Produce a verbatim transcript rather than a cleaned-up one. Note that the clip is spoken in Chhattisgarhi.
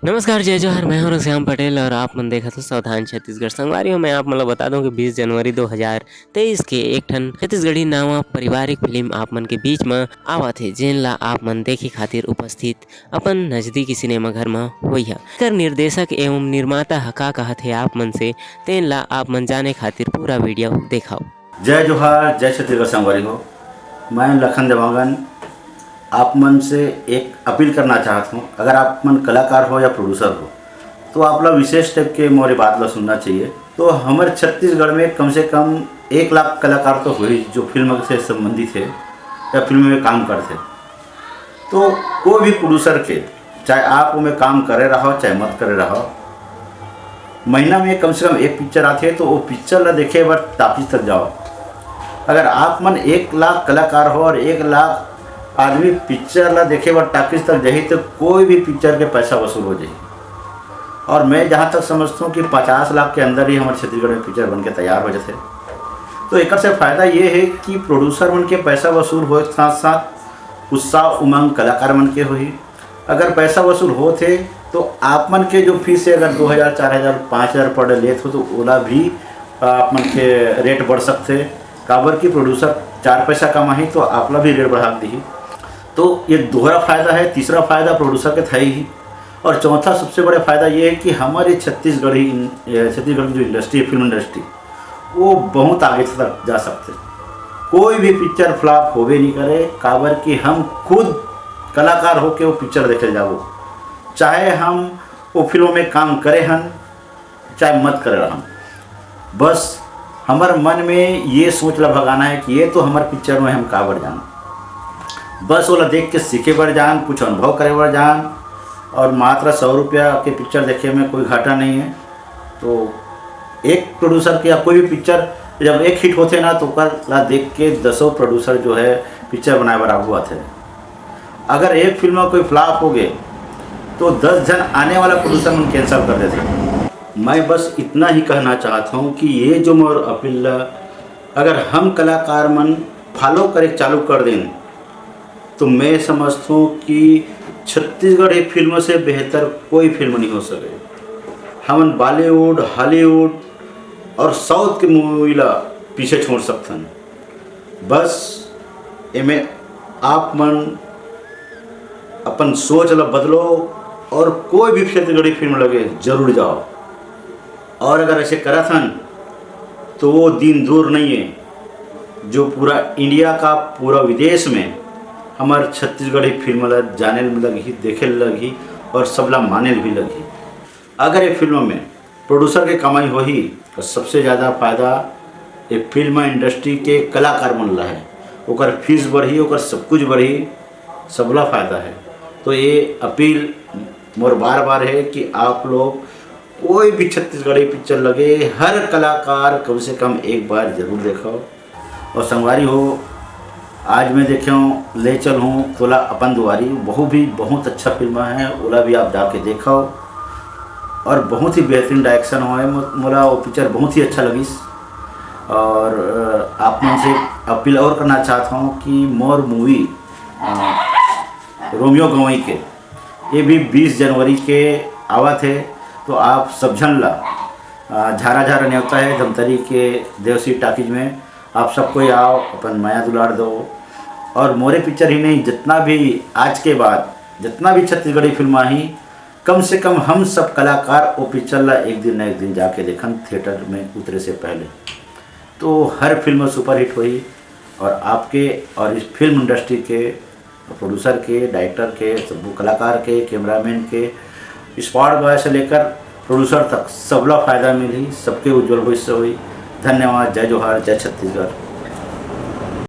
नमस्कार, जय जोहार, मैं हूं श्याम पटेल और आप मन देखत हो सावधान छत्तीसगढ़। संगवारी हो, मैं आप मन ल बता दूं कि बीस जनवरी दो हज़ार तेईस के एक ठन छत्तीसगढ़ी नावा पारिवारिक फिल्म आप मन के बीच म आवत हे, जेन ला आप मन देखे खातिर उपस्थित अपन नजदीकी सिनेमा घर म होइहा। एकर निर्देशक एवं निर्माता ह का कहत हे आप मन से, तेन ला आप मन जाने खातिर पूरा वीडियो देखाओ। जय जोहार, जय छत्तीसगढ़ संगवारी हो। मैं लखन देवांगन आप मन से एक अपील करना चाहत हूँ, अगर आप मन कलाकार हो या प्रोड्यूसर हो, तो आप ला विशेष टाइप के मोर बात ला सुनना चाहिए। तो हमर छत्तीसगढ़ में कम से कम एक लाख कलाकार तो होही, जो फिल्म से संबंधित है या फिल्म में काम करथे। तो कोई भी प्रोड्यूसर के, चाहे आप ओमे काम करे रहो, चाहे मत करे रहो, महीना में कम से कम एक पिक्चर आथे, तो वो पिक्चर ला देखे बर टाकीज तक जाओ। अगर आप मन एक लाख कलाकार हो और एक लाख आदमी पिक्चर ला देखे बर टाकीज तक जाही, तो कोई भी पिक्चर के पैसा वसूल हो जाही। और मैं जहाँ तक समझता हूँ कि पचास लाख के अंदर ही हमारे छत्तीसगढ़ में पिक्चर बन के तैयार हो जाते। तो एकर से फायदा ये है कि प्रोड्यूसर मन के पैसा वसूल होए के साथ साथ उत्साह उमंग कलाकार मन के होही। अगर पैसा वसूल होत हे, तो आप मन के जो फीस है, अगर दो हज़ार, चार हज़ार, पाँच हज़ार per day लेत हो, तो ओला भी, आ, आप मन के रेट बढ़ सकथे। काबर कि प्रोड्यूसर चार पैसा कमाही, तो आपला भी रेट बढ़ा के दिही। तो ये दोहरा फायदा है। तीसरा फायदा प्रोड्यूसर के थाई ही। और चौथा सबसे बड़ा फायदा ये है कि हमारे छत्तीसगढ़ी इन-, ये छत्तीसगढ़ की जो इंडस्ट्री है, फिल्म इंडस्ट्री, वो बहुत आगे तक जा सकते। कोई भी पिक्चर फ्लॉप होबे नहीं करे, काबर कि हम खुद कलाकार होके वो पिक्चर देखे जाबो, चाहे हम वो फिल्म में काम करे हन, चाहे मत करे रहन। बस हमर मन में ये सोच ला भगाना है कि ये तो हमर पिक्चर में, हम काबर जान, बस ओला देख के सीखे बर जान, कुछ अनुभव करे बर जान। और मात्र सौ रुपया के पिक्चर देखे में कोई घाटा नहीं है। तो एक प्रोड्यूसर के या कोई भी पिक्चर जब एक हिट होथे ना, तो ओकर ला देख के दसों प्रोड्यूसर जो है पिक्चर बनाए बर आगू आथे। अगर एक फिल्म में कोई फ्लॉप हो गए, तो दस झन आने वाला प्रोड्यूसर मन कैंसिल कर देथे। मैं बस इतना ही कहना चाहता हूँ कि ये जो मोर अपील ला, अगर हम कलाकार मन फॉलो करे चालू कर दें, तो मैं समझता हूँ कि छत्तीसगढ़ी फिल्म से बेहतर कोई फिल्म नहीं हो सके। हमन बॉलीवुड, हॉलीवुड और साउथ के मूवी ला पीछे छोड़ सकथन। बस एमे आप मन अपन सोच ला बदलो और कोई भी छत्तीसगढ़ी फिल्म लगे, जरूर जाओ। और अगर ऐसे करत हन, तो वो दिन दूर नहीं है, जो पूरा इंडिया का, पूरा विदेश में हमारे छत्तीसगढ़ी फिल्म ला जाने में लगही, देखे लगही और सबला माने भी लगही। अगर ये फिल्म में प्रोड्यूसर के कमाई होही, तो सबसे ज़्यादा फायदा ये फिल्म इंडस्ट्री के कलाकार मन ला है। ओकर फीस बढ़ही, ओकर सब कुछ बढ़ही, सबला फायदा है। तो ये अपील मोर बार बार है कि आप लोग कोई भी छत्तीसगढ़ी पिक्चर लगे, हर कलाकार कम से कम एक बार जरूर देखो। और संगवारी हो, आज मैं देखे हूँ ले चल हूँ तोला अपन दुआरी, वो भी बहुत अच्छा फिल्म है, ओला भी आप जाके देखो। और बहुत ही बेहतरीन डायरेक्शन हुआ है, मो-, मोला वो पिक्चर बहुत ही अच्छा लगिस। और अ, आप मन से अपील और करना चाहता हूँ कि मोर मूवी रोमियो गवई के, ये भी बीस जनवरी के आवत है, तो आप सब झन ला अ, झारा झारा नेवता है धमतरी के देवसी टाकीज में। आप सब कोई आओ, अपन मया दुलार दो। और मोरे पिक्चर ही नहीं, जितना भी आज के बाद जितना भी छत्तीसगढ़ी फिल्म आही, कम से कम हम सब कलाकार वो पिक्चर ला एक दिन ना एक दिन जाके देखन थिएटर में उतरे से पहले। तो हर फिल्म सुपरहिट होई और आपके और इस फिल्म इंडस्ट्री के प्रोड्यूसर के, डायरेक्टर के, सब कलाकार के, कैमरामैन के, स्पॉट बॉय से लेकर प्रोड्यूसर तक सबला फायदा मिली, सबके उज्जवल भविष्य हुई। धन्यवाद। जय जोहार, जय छत्तीसगढ़।